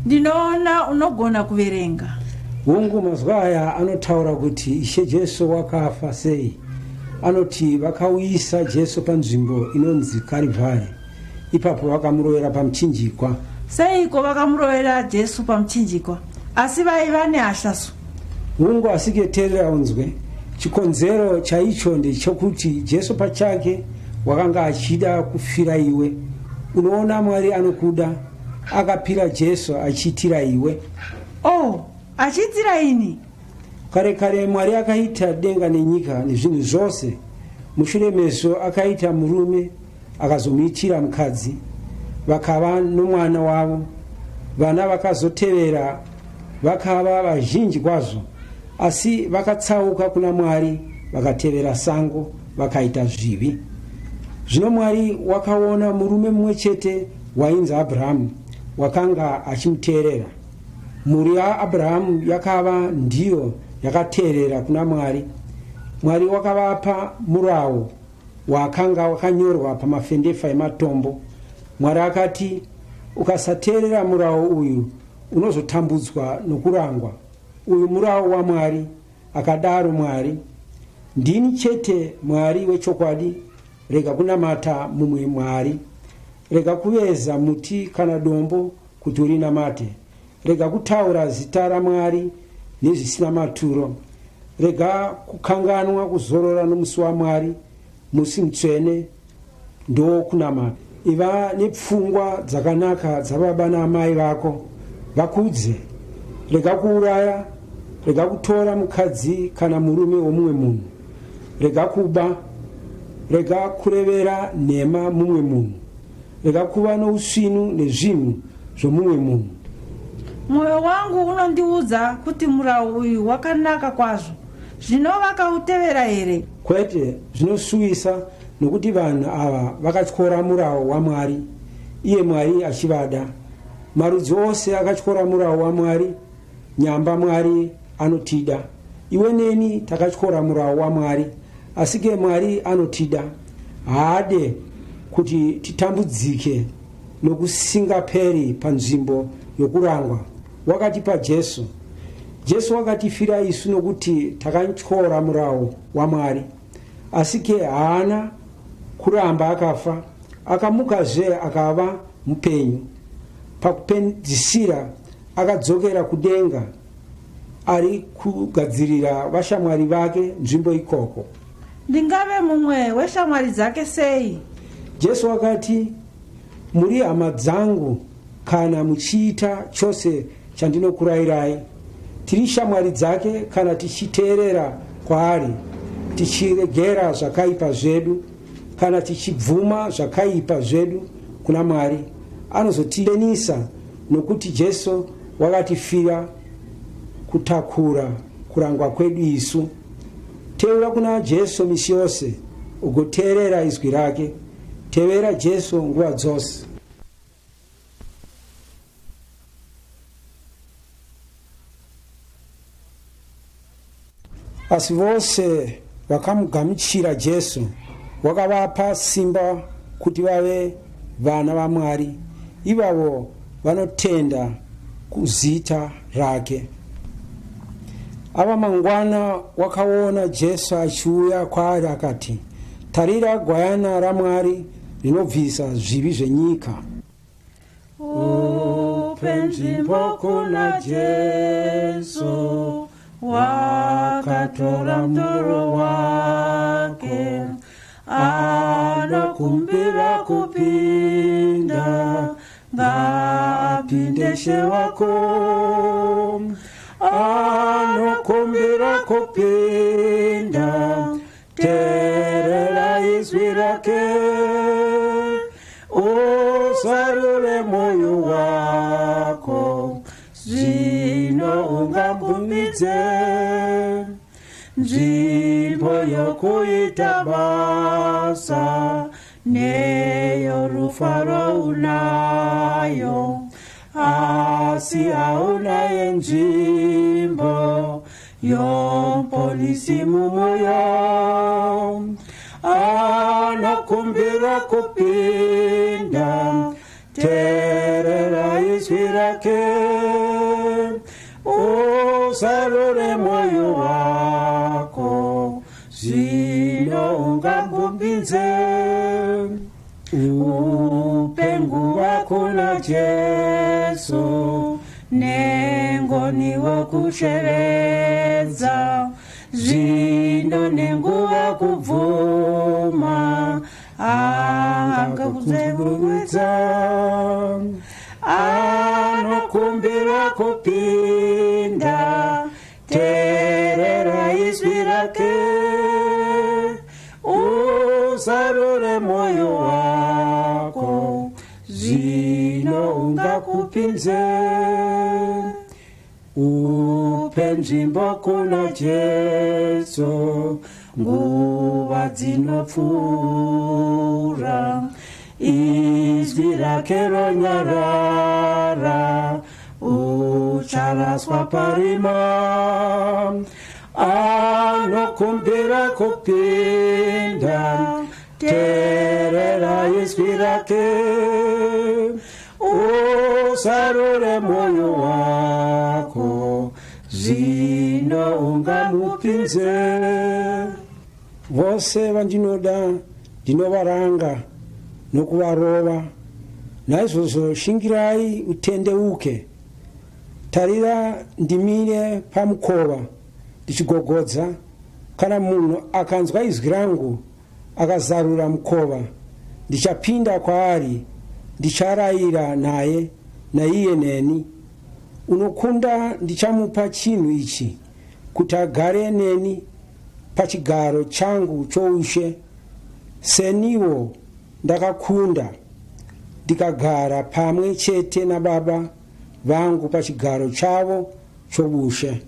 Ndinoona unogona kuverenga. Hungu, mazwi aya anotaura kuti Ishe Jesu wakafa sei. Anoti vakauyisa Jesu panzvimbo inonzi Karivhari. Ipapo vakamurovera pamuchinjikwa. Seiko vakamurovera Jesu pamuchinjikwa asi vaiva nehashasu? Hungu, asike teerera unzwe. Chikonzero chaicho ndechokuti Jesu pachake wakanga achida kufira iwe. Unoona, Mwari anokuda, akapira Jesu achiitira iwe. Oh, achiitira ini? Kare kare Mwari akaita denga nenyika nezvinhu zvose. Mushure mezvo akaita murume akazomuitira mukadzi. Vakava nomwana wavo. Vana vakazotevera vakava vazhinji kwazvo, asi vakatsauka kuna Mwari vakatevera sango vakaita zvivi. Zvino Mwari wakaona murume mumwe chete wainzi Abrahamu wakanga achimuteerera. Mhuri yaAbrahamu yakava ndiyo yakateerera kuna Mwari. Mwari wakavapa murawo wakanga wakanyorwa pamafendefa ematombo. Mwari akati, ukasateerera murawo uyu unozotambudzwa nokurangwa. Uyu murawo waMwari, akadaro Mwari. Ndini chete Mwari wechokwadi, rega kunamata mumwe Mwari. Rega kuveza muti kana dombo kuti urinamate. Rega kutaura zita raMwari nezvisina maturo. Rega kukanganwa kuzorora nomusi waMwari, musi mutsvene ndokunamata. Iva nepfungwa dzakanaka dzababa naamai vako, vakudze. Rega kuuraya, rega kutora mukadzi kana murume womumwe munhu. Rega kuba, rega kurevera nhema mumwe munhu. Rega kuva nousvinu nezvinhu zvomumwe munhu. Mwoyo wangu unondiudza kuti murawo uyu wakanaka kwazvo. Zvino vakautevera here? Kwete, zvinosuwisa nokuti vanhu ava vakatyora murawo waMwari, iye Mwari achivada. Marudzi ose akatyora murawo waMwari, nyamba Mwari anotida. Iwe neni takatyora murawo waMwari, asike Mwari anotida. Haade kuti titambudzike nokusingaperi panzvimbo yokurangwa. Wakatipa Jesu. Jesu wakatifira isu nokuti takatyora murawo waMwari. Asike haana kuramba akafa, akamukazve akava mupenyu. Pakupedzisira akadzokera kudenga ari kugadzirira vashamwari vake nzvimbo ikoko. Ndingave mumwe weshamwari dzake sei? Jesu akati, muri hama dzangu kana muchiita chose chandinokurayirai. Tiri shamwari dzake kana tichiteerera kwaari, tichiregera zvakaipa zvedu, kana tichibvuma zvakaipa zvedu kuna Mwari. Anozotilenisa nokuti Jesu wakatifira kutakura kurangwa kwedu isu. Teura kuna Jesu misi yose, ugoteerera izwi rake. Tevera Jesu nguva dzose. Asi vose vakamugamuchira Jesu wakavapa simba kuti vave vana vaMwari, ivavo vanotenda kuzita rake. Ava mangwana wakaona Jesu achiuya kwaari akati, tarira gwayana raMwari rinobvisa zvivi zvenyika. Upe nzvimbo kuna Jesu, wakatora mutoro wake, anokumbira kupinda, ngaapinde She wako. Anokumbira kupinda, teerera izwi rake, usarure moyo wako, zvino ungabvumidze nzvimbo yokuita basa, neyo rufaro unayo, asi haunaye nzvimbo yomuponisi mumwoyo. Anokumbira kupinda, teerera izwi rake. rake, usarure mwoyo wako, zvino ungamupinze. Upe nguva kuna Jesu, nengoni wokushevedza, zvino nenguva kubvuma, angakudzengurudza. Anokumbira kupinda, teerera izwi rake, usarure mwoyo wako, zvino ungakupinze. Upe nzvimbo kuna Jesu, nguva dzinopfuura, izwi rake ronyarara, ucharaswa parima. Anokumbira kupinda, teerera izwi rake, usarure mwoyo wako, zvino ungamupinze. Vose vandinoda ndinovaranga nokuvarova, naizvozvo shingirai utendeuke. Tarira, ndimire pamukova ndichigogodza. Kana munhu akanzwa izwi rangu akazarura mukova, ndichapinda kwaari, ndicharayira naye, naiye neni. Unokunda ndichamupa chinhu ichi, kuti agare neni pachigaro changu choushe, seniwo ndakakunda ndikagara pamwe chete nababa vangu pachigaro chavo choushe.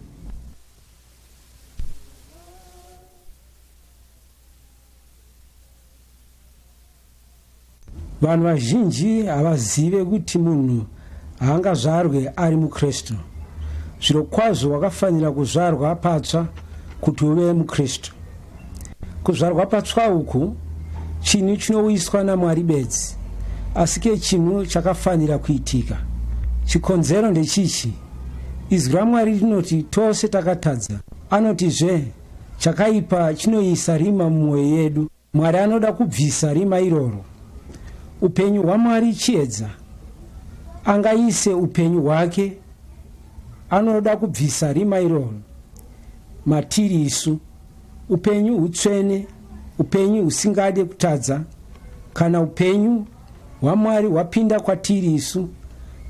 Vanhu vazhinji havazive kuti munhu haangazvarwe ari muKristu. Zvirokwazvo wakafanira kuzvarwa patsva kuti uve muKristu. Kuzvarwa patsva uku chinhu chinouyiswa naMwari bedzi, asike chinhu chakafanira kuitika. Chikonzero ndechichi: izwi raMwari rinoti tose takatadza. Anotizve chakaipa chinoisa rima mumwoyo yedu. Mwari anoda kubvisa rima iroro. Upenyu hwaMwari chiedza. Angaise upenyu hwake, anoda kubvisa rima iroro matiri isu. Upenyu hutsvene, upenyu husingade kutadza. Kana upenyu hwaMwari hwapinda kwatiri isu,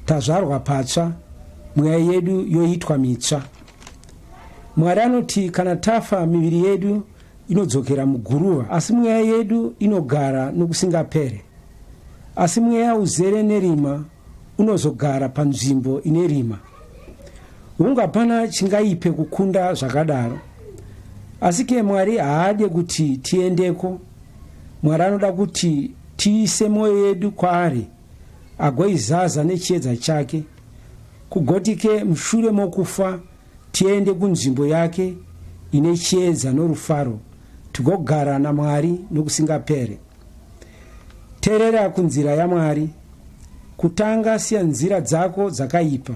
tazvarwa patsva, mweya yedu yoitwa mitsva. Mwari anoti kana tafa, miviri yedu inodzokera muguruva, asi mweya yedu inogara nokusingapere. Asi mweya uzere nerima unozogara panzvimbo ine rima. Hungu, hapana chingaipe kukunda zvakadaro. Asi ke Mwari haade kuti tiendeko. Mwari anoda kuti tiise mwoyo yedu kwaari, agoizaza nechiedza chake, kugotike mushure mokufa tiende kunzvimbo yake ine chiedza norufaro, tigogara naMwari nokusingapere. Teerera kunzira yaMwari. Kutanga siya nzira dzako dzakaipa,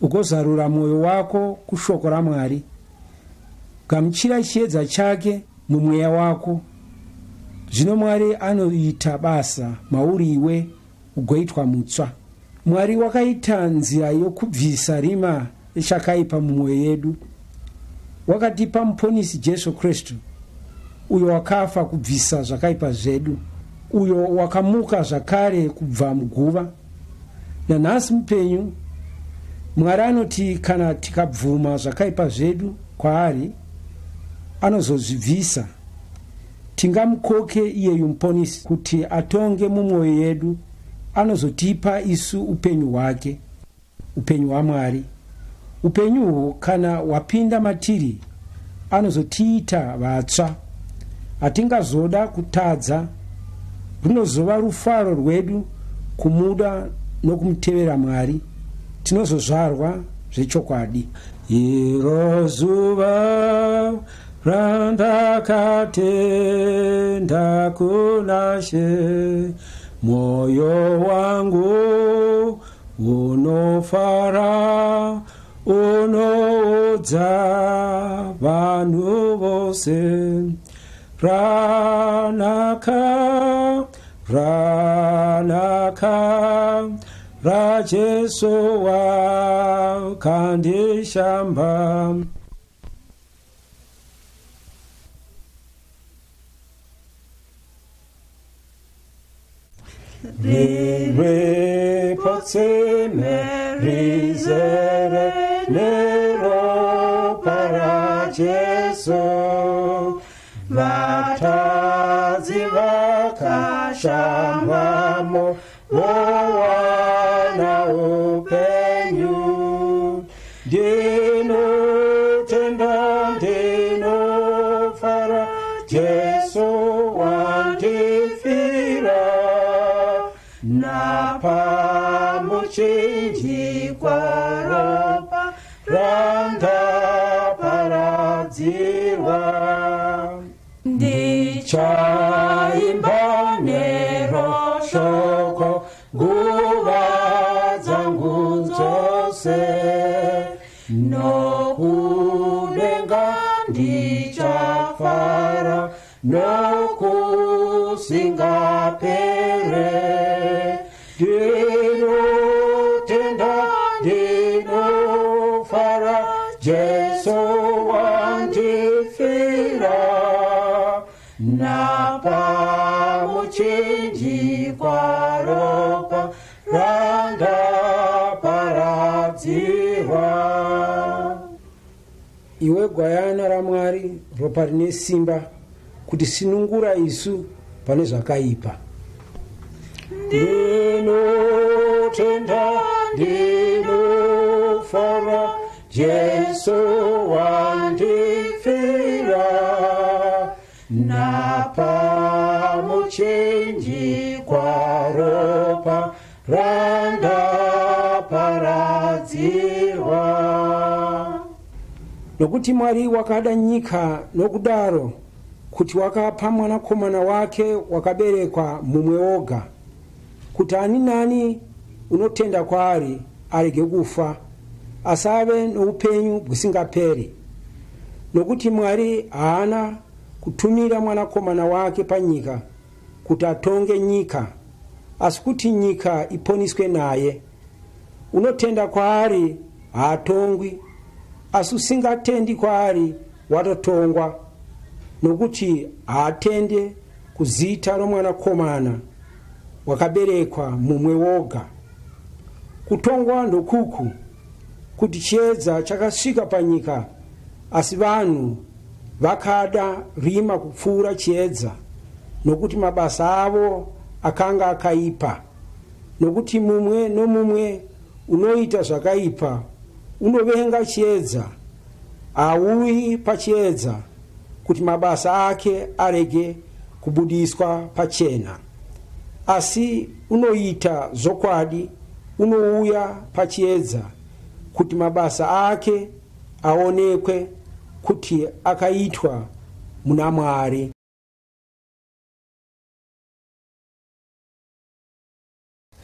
ugozarura mwoyo wako kushoko raMwari. Gamuchira chiedza chake mumweya wako. Zvino Mwari anoita basa mauri iwe ugoitwa mutsva. Mwari wakaita nzira yokubvisa rima rechakaipa mumwoyo yedu. Wakatipa Muponisi Jesu Kristu, uyo wakafa kubvisa zvakaipa zvedu, uyo wakamuka zvakare kubva muguva, nanhasi mupenyu. Mwari anoti kana tikabvuma zvakaipa zvedu kwaari, anozozvibvisa. Tingamukoke iyeyu Muponisi kuti atonge mumwoyo yedu. Anozotipa isu upenyu hwake, upenyu hwaMwari. Upenyu uhwu kana hwapinda matiri, anozotiita vatsva. Hatingazoda kutadza. Runozova rufaro rwedu kumuda nokumutevera Mwari. Tinozozvarwa zvechokwadi. Iro zuva randakatenda kuna She, mwoyo wangu Unofara unoudza vanhu vose. Ranaka, ranaka raJesu wakandishamba. Riri patsime rizere neropa raJesu. Vatadzi vakashambwamo vowana upenyu. Ndinotenda, ndinofara, Jesu wandifira. Napamuchinjikwa ropa randaparadzirwa. Ndichaimba nero shoko nguva dzangu dzose. Nokudenga ndichafara nokusingapere. Ndinotenda, ndinofara, Jesu wandifira. Napamuchinjikwa ropa randaparadzirwa. Iwe gwayana raMwari, ropa rine simba kuti sinungura isu pane zvakaipa. Ndinotenda, ndinofara, Jesu wandifira. Napamuchinjikwa ropa randaparadzirwa. Nokuti Mwari wakada nyika nokudaro kuti wakapa mwanakomana wake wakaberekwa mumwe oga, kuti ani nani unotenda kwaari arege kufa, asi ave noupenyu husingaperi. Nokuti Mwari haana kutumira mwanakomana wake panyika kuti atonge nyika, asi kuti nyika iponiswe naye. Unotenda kwaari haatongwi, asi usingatendi kwaari watotongwa, nokuti haatende kuzita romwanakomana wakaberekwa mumwe woga. Kutongwa ndokuku, kuti chiedza chakasvika panyika, asi vanhu vakada rima kupfuura chiedza, nokuti mabasa avo akanga akaipa. Nokuti mumwe nomumwe unoita zvakaipa unovenga chiedza, hauyi pachiedza, kuti mabasa ake arege kubudiswa pachena. Asi unoita zvokwadi unouya pachiedza, kuti mabasa ake aonekwe kuti akaitwa muna Mwari.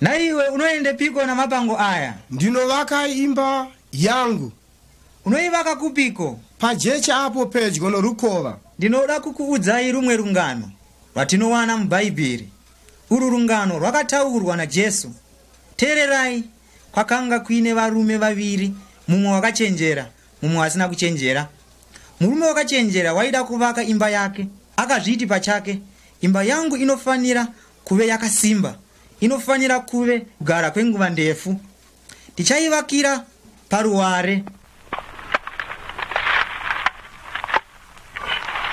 Naiwe unoende piko namapango aya? Ndinovaka imba yangu. Unoivaka kupiko? Pajecha apo pedyo norukova. Ndinoda kukuudzai rumwe rungano rwatinowana muBhaibheri. Uru rungano rwakataurwa naJesu. Teererai, kwakanga kuine varume vaviri, mumwe wakachenjera, mumwe asina kuchenjera. Murume wakachenjera waida kuvaka imba yake. Akazviti pachake, imba yangu inofanira kuve yakasimba, inofanira kuve kugara kwenguva ndefu. Tichaivakira paruware.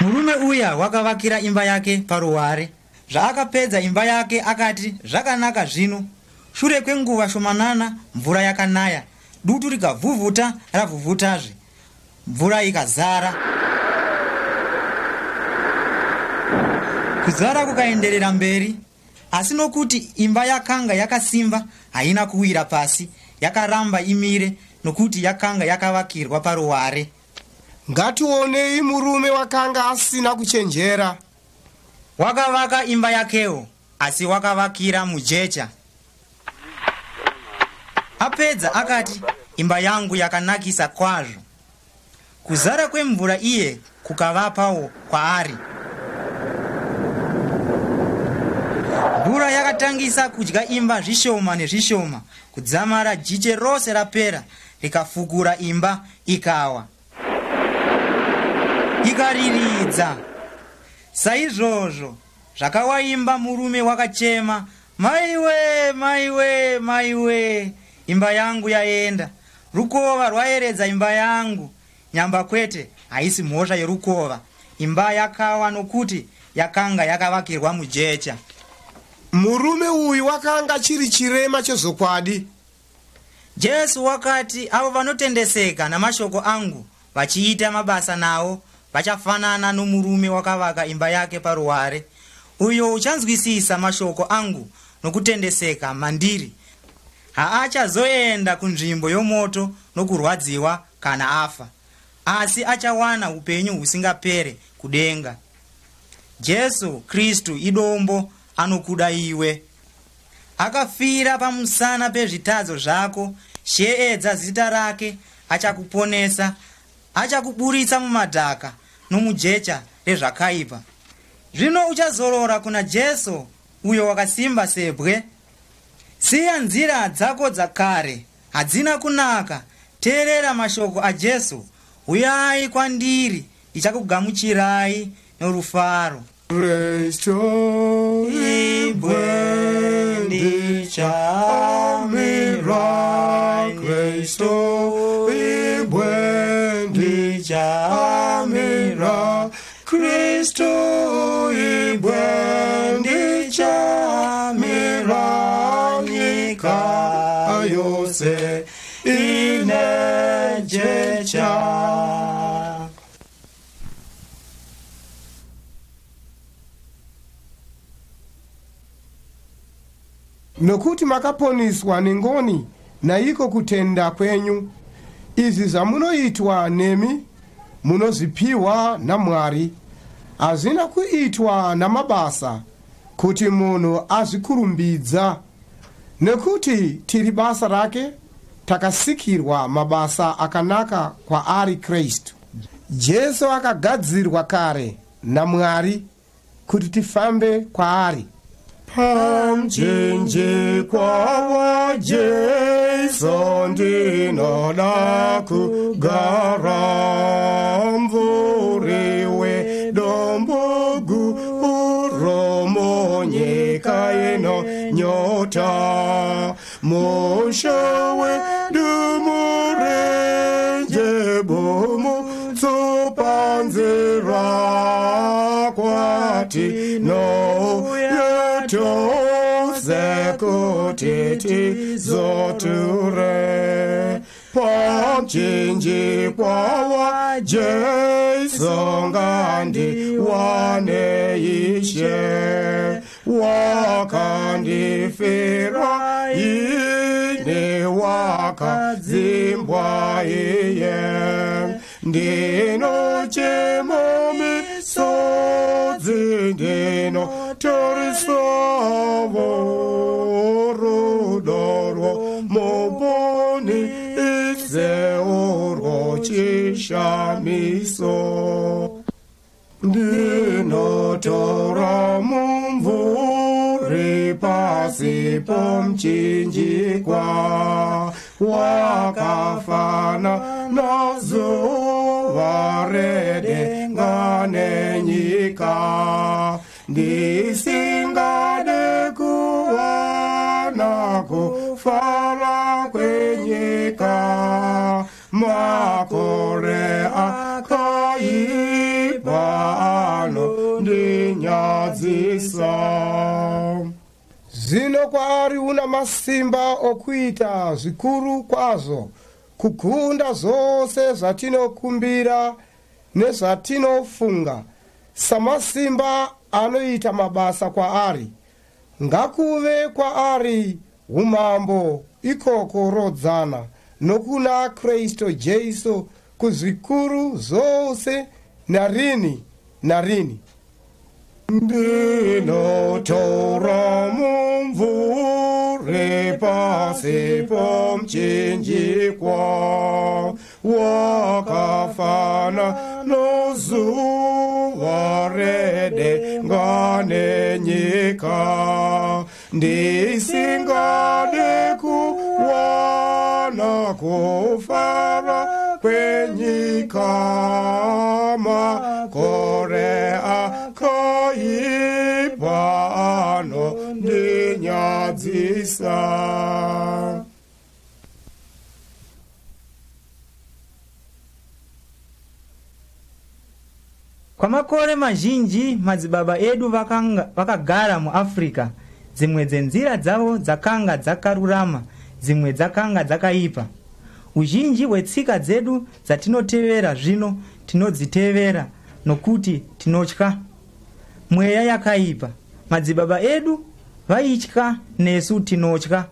Murume uya wakavakira imba yake paruware. Zvaakapedza imba yake akati, zvakanaka zvino. Shure kwenguva shomanana mvura yakanaya, dutu rikavhuvhuta ravhuvhutazve, mvura ikazara. Kuzara kukaenderera mberi, asi nokuti imba yakanga yakasimba haina kuwira pasi, yakaramba imire nokuti yakanga yakavakirwa paruware. Ngationei murume wakanga asina kuchenjera. Wakavaka imba yakewo, asi wakavakira mujecha. Apedza akati, imba yangu yakanakisa kwazvo. Kuzara kwemvura iye kukavapawo kwaari. Mvura yakatangisa kudya imba zvishoma nezvishoma kudzamara jiche rose rapera rikafukura imba ikawa. Ikariridza. Saizvozvo zvakawaimba murume wakachema, maiwe, maiwe, maiwe, imba yangu yaenda. Rukova rwaeredza imba yangu. Nyamba kwete, haisi mhosva yerukova. Imba yakawa nokuti yakanga yakavakirwa mujecha. Murume uyu wakanga chiri chirema chezokwadi. Jesu wakati, avo vanotendeseka namashoko angu vachiita mabasa nawo vachafanana nomurume wakavaka imba yake paruware. Uyo uchanzwisisa mashoko angu nokutendeseka mandiri haachazoenda kunzvimbo yomoto nokurwadziwa kana afa, asi achawana upenyu husingapere kudenga. Jesu Kristu idombo anokuda iwe. Akafira pamusana pezvitadzo zvako. Sheedza zita rake, achakuponesa, achakuburitsa mumadhaka nomujecha rezvakaipa. Zvino uchazorora kuna Jesu uyo wakasimba sebwe. Siya nzira dzako dzakare, hadzina kunaka. Teerera mashoko aJesu, uyai kwandiri, ndichakugamuchirai norufaro. Kristu ibwe ndichamira, Kristu ibwe ndichamira, Kristu ibwe ndichamira, nyika yose ine jecha. Nokuti makaponiswa nengoni naiko kutenda kwenyu. Izvi zvamunoitwa nemi munozvipiwa naMwari. Hazvina kuitwa namabasa kuti munhu azvikurumbidza. Nekuti tiri basa rake, takasikirwa mabasa akanaka kwaari Kristu. Jesu akagadzirwa kare naMwari kuti tifambe kwaari. Pamchinjikwa waJesu ndinoda kugara, mvuri wedombo guru munyika ino nyota. Musha wedu murenje bomu tsopanzira kwati no yetose kuti tizoture. Pamchinjikwa waJesu ngandiwane Ishe, wakandifira ine wakadzimbwa iye. Ndinochema misodzi, ndinotarisavo rudo rwomuponi izeurwo chishamiso. Ndinotora mumvuri pasi pomchinjikwa, wakafana nazuva redenga nenyika. Ndisingade kuwana kufara kwenyika, makore akaipa anondinyadzisa. Zvino kwaari una masimba okuita zvikuru kwazvo kukunda zvose zvatinokumbira nezvatinofunga, samasimba anoita mabasa kwaari. Ngakuve kwaari umambo ikoko rodzana nokuna Kristu Jesu kuzvikuru zvose narini narini. Ndinotora mumvuri Uri pasi pomuchinjikwa, wakafana nozuva redenga nenyika. Ndisingade kuwana kufara kwenyika, makore akaipa anondinyadzisa. Kwamakore mazhinji madzibaba edu vakagara muAfrica. Dzimwe dzenzira dzavo dzakanga dzakarurama, dzimwe dzakanga dzakaipa. Uzhinji hwetsika dzedu dzatinotevera zvino tinodzitevera nokuti tinotya mweya yakaipa. Madzibaba edu vaitya, nesu tinotya.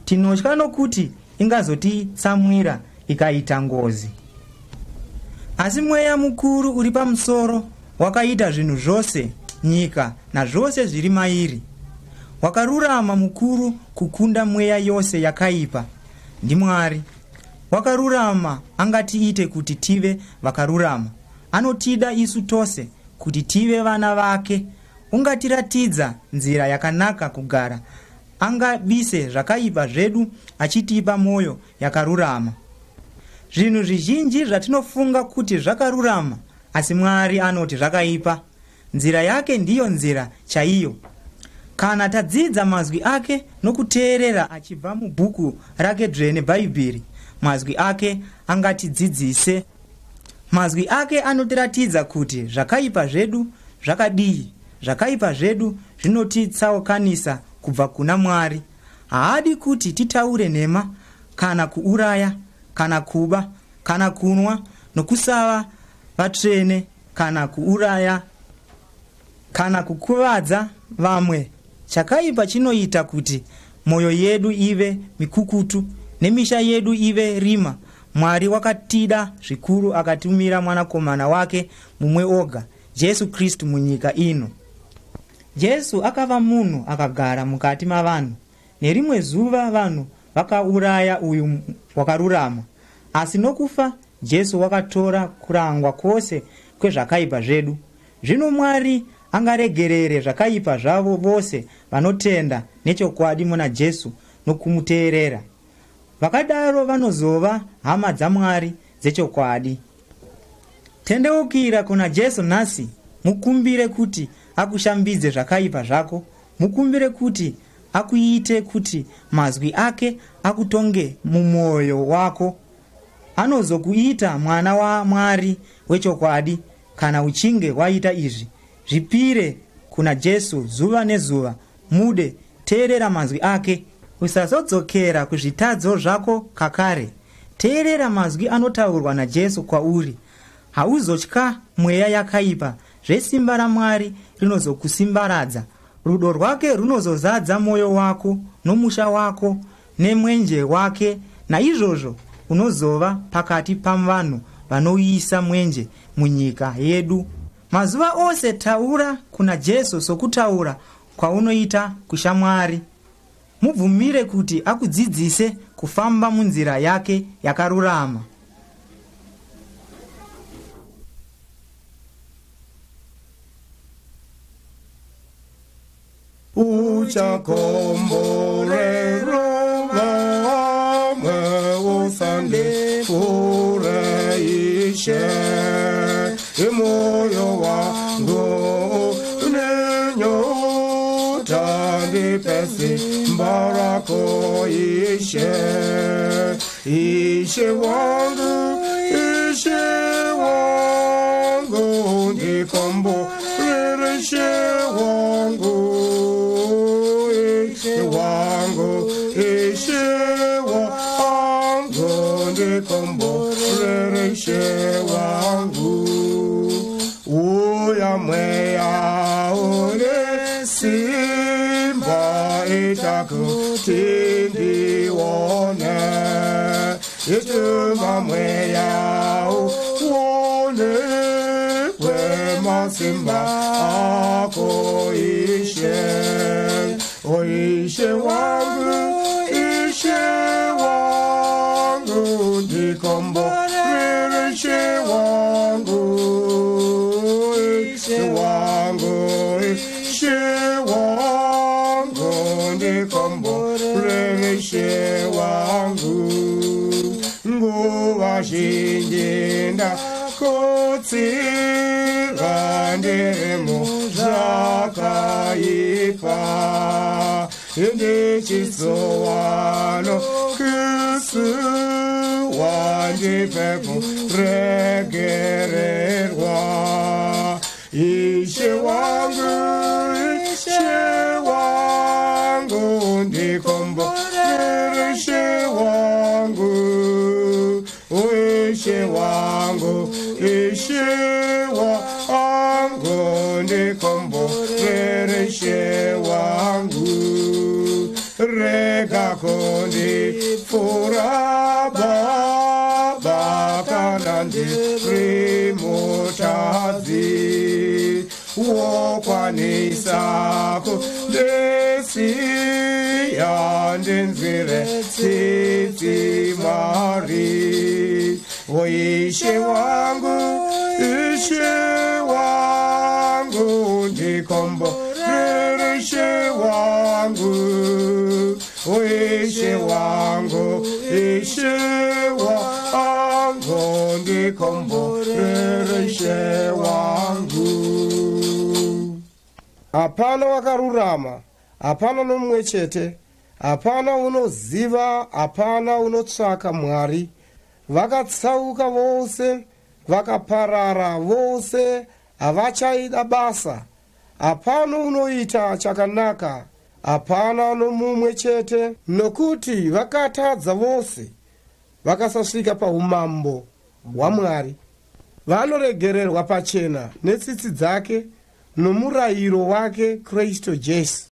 Tinotya nokuti ingazotitsamwira ikaita ngozi. Asi mweya mukuru uri pamusoro wakaita zvinhu zvose, nyika nazvose zviri mairi. Wakarurama mukuru kukunda mweya yose yakaipa ndiMwari. Wakarurama angatiite kuti tive vakarurama. Anotida isu tose kuti tive vana vake. Ungatiratidza nzira yakanaka kugara, angabise zvakaipa zvedu achitipa mwoyo yakarurama. Zvinhu zvizhinji zvatinofunga kuti zvakarurama, asi Mwari anoti zvakaipa. Nzira yake ndiyo nzira chaiyo. Kana tadzidza mazwi ake nokuteerera achibva mubhuku rake dzvene Bhaibheri, mazwi ake angatidzidzise. Mazwi ake anotiratidza kuti zvakaipa zvedu zvakadii. Zvakaipa zvedu zvinotitsaukanisa kubva kuna Mwari. Haadi kuti titaure nhema, kana kuuraya, kana kuba, kana kunwa, nokusava vatsvene, kana kuuraya, kana kukuvadza vamwe. Chakaipa chinoita kuti mwoyo yedu ive mikukutu nemisha yedu ive rima. Mwari wakatida zvikuru akatumira mwanakomana wake mumwe oga, Jesu Kristu, munyika ino. Jesu akava munhu akagara mukati mavanhu. Nerimwe zuva vanhu vakauraya uyu wakarurama, asi nokufa Jesu wakatora kurangwa kwose kwezvakaipa zvedu. Zvino Mwari angaregerere zvakaipa zvavo vose vanotenda nechokwadi muna Jesu nokumuteerera. Vakadaro vanozova hama dzaMwari dzechokwadi. Tendeukira kuna Jesu nhasi, mukumbire kuti akushambidze zvakaipa zvako, mukumbire kuti akuite kuti mazwi ake akutonge mumwoyo wako. Anozokuita mwana waMwari wechokwadi. Kana uchinge waita izvi, zvipire kuna Jesu zuva nezuva, mude, teerera mazwi ake. Usazodzokera kuzvitadzo zvako kakare. Teerera mazwi anotaurwa naJesu kwauri. Hauzotya mweya yakaipa, zvesimba raMwari rinozokusimbaradza. Rudo rwake runozozadza mwoyo wako nomusha wako nemwenje wake. Naizvozvo unozova pakati pavanhu vanouyisa mwenje munyika yedu. Mazuva ose taura kuna Jesu sokutaura kwaunoita kushamwari. Mubvumire kuti akudzidzise kufamba munzira yake yakarurama. Uchakomborera vamwe usandipfuure Ishe, moyo wangu nenyota, ndipe simba rako Ishe. Ishe wangu, Ishe wangu, ndikomborere Ishe wangu. Ishe wangu, Ishe wangu, ndikomborere Ishe wangu. Uya mweya une simba, ita kuti ndione. Ituma mweya uone wemasimba ako Ishe. O Ishe wangu, Ndikomborere Ishe wangu, Ishe wangu, Ishe wangu, ndikomborere Ishe wangu. Nguva zhinji ndakotsira ndiri muzvakaipa, ndichizowano kusuwa, ndipe kuregererwa. Ishe wangu, Ishe wangu, ndikomborere Ishe wangu, Ishe wangu, Ishe wangu, ndikomborere Ishe wangu. Rega kundipfuura Baba, kana ndiri mutadzi, wokwanisa kundisiya, ndinzwire tsitsi Mwari. Ishe wangu, Ishe wangu, ndikomborere Ishe wangu, Ishe wangu, Ishe wangu, ndikomborere Ishe wangu. Hapana wakarurama, hapana nomumwe chete, hapana unoziva, hapana unotsvaka Mwari. Vakatsauka vose, vakaparara vose, havachaida basa. Hapana unoita chakanaka, hapana nomumwe chete, nokuti vakatadza vose, vakasasvika paumambo hwaMwari. Vanoregererwa pachena netsitsi dzake nomurayiro wake Kristu Jesu.